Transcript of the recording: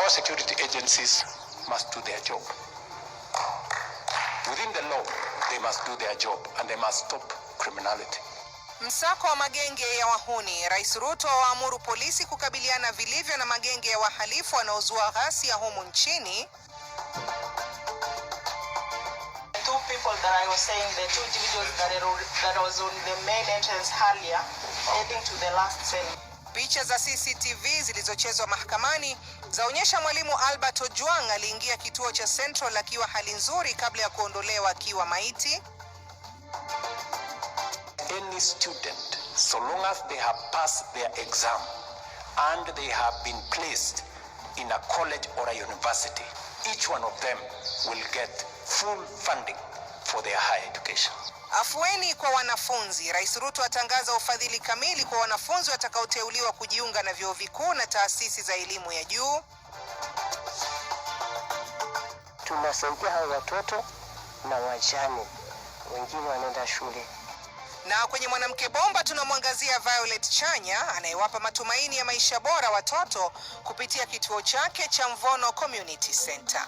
Our security agencies must do their job. Within the law, they must do their job and they must stop criminality. Msako wa magenge ya wahuni. Rais Ruto awaamuru polisi kukabiliana vilivyo na magenge ya wahalifu wanaozua ghasia humu nchini. Two people that I was saying, the two individuals that was on the main entrance earlier, heading to the last cell. Picha za CCTV zilizochezwa mahakamani zaonyesha mwalimu Albert Ojwang aliingia kituo cha Central akiwa hali nzuri kabla ya kuondolewa akiwa maiti. Any student, so long as they have passed their exam and they have been placed in a college or a university, each one of them will get full funding for their higher education. Afueni kwa wanafunzi. Rais Ruto atangaza ufadhili kamili kwa wanafunzi watakaoteuliwa kujiunga na vyuo vikuu na taasisi za elimu ya juu. Tunasaidia hao watoto na wajane, wengine wanaenda shule. Na kwenye Mwanamke Bomba tunamwangazia Violet Chanya anayewapa matumaini ya maisha bora watoto kupitia kituo chake cha Mvono Community Center.